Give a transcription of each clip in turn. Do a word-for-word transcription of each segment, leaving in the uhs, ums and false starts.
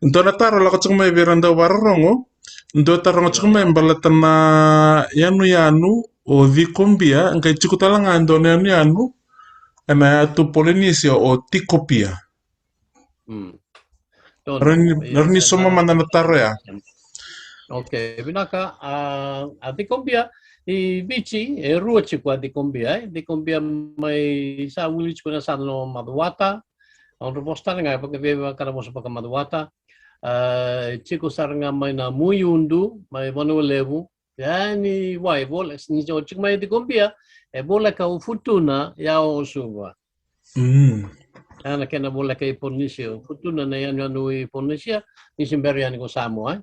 Dua na taro lako tiko mai vei ira dau vakarorogo. Dua taroga tiko mai baleta na yanuyanu o Cikobia, qai tiko tale ga e dua na yanuyanu ena yatu Polinisia o Tikopia. Mm. Rawa ni, rawa ni sauma mada na taro ya. Okay, vinaka. A, a Cikobia i Viti, e rua tiko a Cikobia, e. Cikobia mai sa wili tiko na sala o Macuata. Au na vosa tale ga, vaka, vaka na vosa vakaMacuata. A, tiko sara ga mai na Muiudu, mai Vanua Levu. Ya ni wai, vola, ni o tiko mai Cikobia, e voleka o Futuna, ya o Suva. Mm. Ya na kena voleka i Polinisia, o Futuna na yanuyanu i Polinisia, ni se bera yani ko Samoa, e?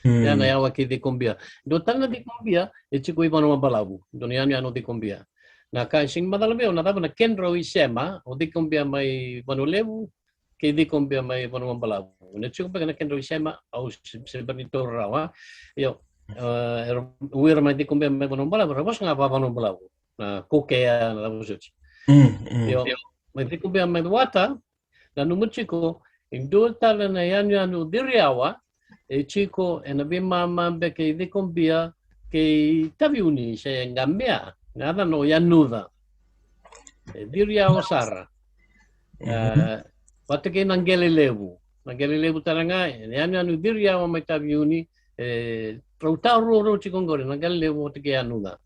Mm. Ya na yawa kei Cikobia. Dua tale na Cikobia, e tiko i Vanua Balavu, dua na yanuyanu o Cikobia. Na ka e sega ni macala vei au, na cava na kedrau isema, o Cikobia mai Vanua Levu, kei Cikobia mai Vanua Balavu. Na tiko beka na kedrau isema, au se, se bera ni taura rawa. Io, e, era, o ira mai Cikobia mai Vanua Balavu, era vosa ga vakaVanua Balavu. Na kokea, na cava soti. Mm, mm. Io, mai Cikobia mai Macuata, nanuma tiko, e dua tale na yanuyanu Ciriawa, e tiko ena veimama beka i Cikobia kei Taveuni se Qamea, na yacana o Yanuca. E Ciriawa sara. Mhm. E, vata kei Naqelelevu. Naqelelevu tale ga, e yanuyanu Ciriawa mai Taveuni, e, rau tawa ruarua tiko qori, Naqelelevu vata kei Yanuca.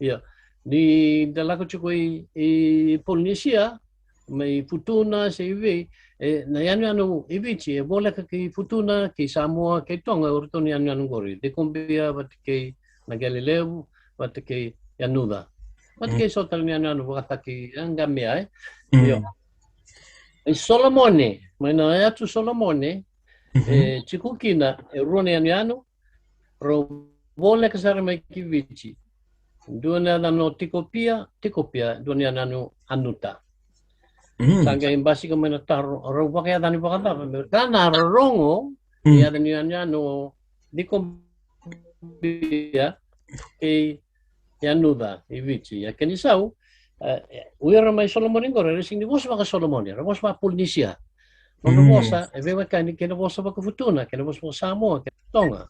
Ia, ni da lako tiko i, i Polinisia, mai Futuna se i vei, e, na yanuyanu i Viti, e voleka kei Futuna, kei Samoa, kei Toga, o iratou na yanuyanu qori. Cikobia vata kei Naqelelevu, vata kei Yanuca. Vata kei so tale na yanuyanu vakataki, e, Qamea, e. Mm. Io. I Solomone, mai na yatu Solomone, mhm, e, tiko kina, e rua na yanuyanu, rau voleka sara mai ki Viti. Dua na yacana o Tikopia, Tikopia, dua na yanuyanu Anuta. Mm. Sa qai basika mai na taro, rau vakayacani vakacava, me ka na rorogo, mm, yaca ni yanuyanu o Cikobia kei Yanuca i Viti. Ia kena isau, e, o ira mai Solomone qori, era sega ni vosa vakaSolomone, era vosa vakaPolinisia. Nodra, mm, vosa, e veiwekani kei na vosa vakaFutuna, kei na vosa vakaSamoa, kei na Toga.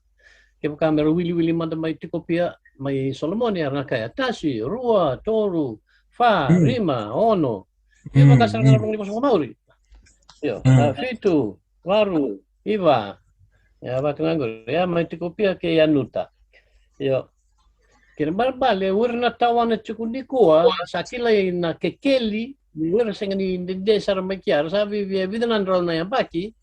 Kevaka me ra wiliwili mada mai Tikopia, mai Solomone, era na kaya tasi, rua, toru, fa, mm, lima, ono. Ia, mm, vaka sara ga na, mm, rogo ni vosa vakaMaori. Io, mm, a, fitu, walu, iva. Ia, vatu ga qori. Ia, mai Tikopia kei Anuta. Io. Kena ibalebale, o ira na tawana tiko nikua, sa kilai na kekeli, o ira sega ni dede sara mai kea, era sa viavia e vica na drau na yabaki.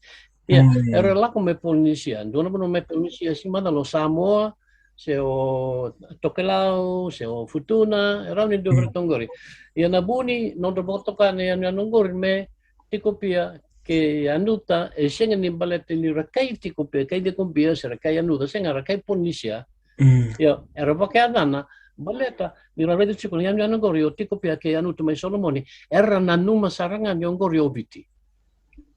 Ia, mm, era lako mai Polinisia. Dua na vanua mai Polinisia, sega ni macala o Samoa, se o Tokelau, se o Futuna, e rawa ni dua vei iratou qori. Ia na vu ni nodra vakatoka na yanuyanu qori me Tikopia kei Anuta, e sega ni baleta ni ra kai Tikopia, kai Cikobia, se ra kai Anuta, sega, ra kai Polinisia. Mm. Ia, era vakayacana, baleta ni ra raica tiko na yanuyanu qori o Tikopia kei Anuta mai Solomone, era nanuma sara ga ni oqori o Viti.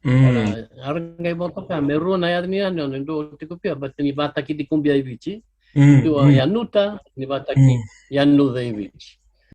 Mm. Era, era qai vakatoka me rua na yaca ni yanuyanu, e dua o Tikopia, baleta ni vakataki Cikobia i Viti. Mm, dua, mm, Yanuta, ni vakataki, mm, Yanuca i Viti.